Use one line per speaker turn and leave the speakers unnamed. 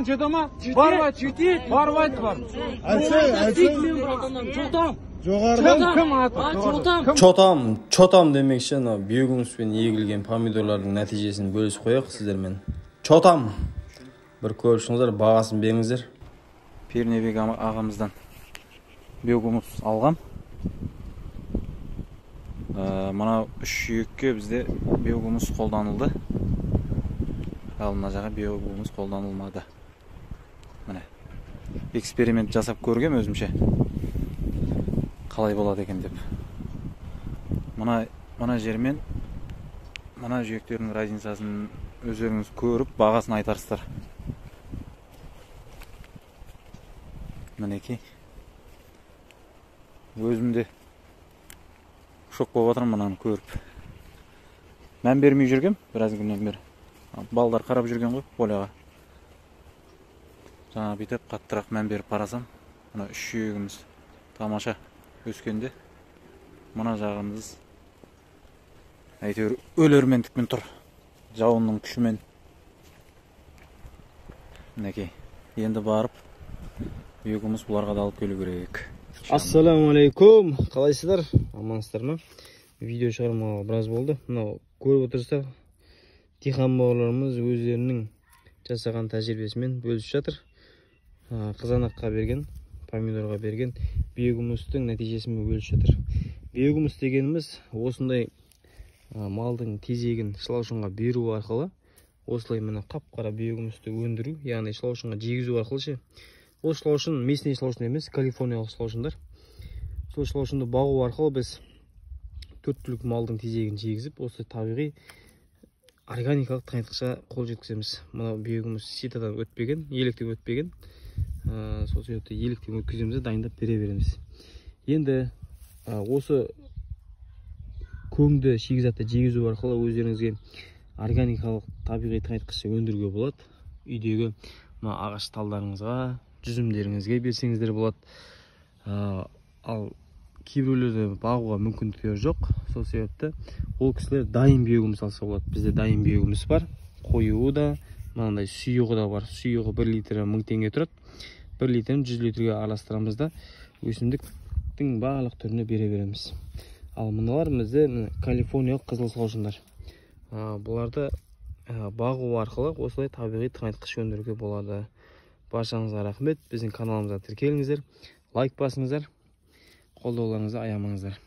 Братаным жете ма? Барып айт.
Жетеді.
Барып айт, бар.
Айтсай,
Мен братаннан жотам.
Жоғарыдан
Кім аты?
Жотам.
Чотам, чотам демекші, анау биогумуспен егілген помидорлардың нәтижесін бөлісіп қояйық сіздермен. Чотам. Бір көріп шығыңыздар, бағасын беріңіздер.
Пернебек ағамыздан биогумус алғам. Мына үш жүйекке бізде биогумус қолданылды. Ал мына жаққа биогумус қолданылмады. Міне. Эксперимент жасап көргем өзімше. Қалай болады екен деп. Мына жермен мына жүйектердің разницасын өздеріңіз көріп, бағасын айтарсыздар. Мінекей. Өзім де шок болып жатырмын мынаны көріп. Мән бермей жүргем біраз күннен бері. Балдар қарап жүрген ғой поляға. Жаңа бүйтіп қаттырақ мән беріп қарасам, мына үш жүйегіміз тамаша өскенде, мына жағымыз әйтеуір өлермендікпен тұр. Жауынның күшімен. Мінекей, енді барып биогумус бұларға да алып келу керек.
Ассалаумағалейкум. Қалайсыздар? Амансыздар ма? Видео шығармауға біраз болды. Мынау көріп отырсыздар, дихан бауырларымыз өздерінің жасаған тәжірибесімен бөлісіп жатыр. Қызанаққа берген, помидорға берген биогумустың нәтижесімен бөлісіп жатыр. Биогумус дегеніміз осындай малдың тезегін шылаушынға беру арқылы осылай міне қап-қара биогумусты өндіру, яғни шылаушынға жегізу арқылы ше. Ол шылаушын местный шылаушын емес, калифорниялық шылаушындар. Сол шылаушынды бағу арқылы біз төрт түлік малдың тезегін жегізіп, осы табиғи органикалық тыңайтқышқа қол жеткіземіз. Мынау биогумус ситадан өтпеген, електен өтпеген. Сол себепті електен өткіземіз де дайындап бере береміз. Енді осы көңді шикізатты жегізу арқылы өздеріңізге органикалық табиғи тыңайтқыш өндіруге болады. Үйдегі мына ағаш талдарыңызға, жүзімдеріңізге берсеңіздер болады. Ал кейбіреулерде бағуға мүмкіндіктері жоқ. Сол себепті ол кісілер дайын биогумус алса болады. Бізде дайын биогумус бар. Қоюы да, мынандай сұйығы да бар. Сұйығы 1 литрі 1000 теңге тұрады. 1 литрін 100 литрге араластырамыз да өсімдіктің барлық түріне бере береміз. Ал мыналар бізде калифорниялық қызыл шылаушындар. Бұларды бағу арқылы осылай табиғи тыңайтқыш өндіруге болады. Баршаңызға рахмет. Біздің каналымызға тіркеліңіздер, лайк басыңыздар, қолдауларыңызды аямаңыздар.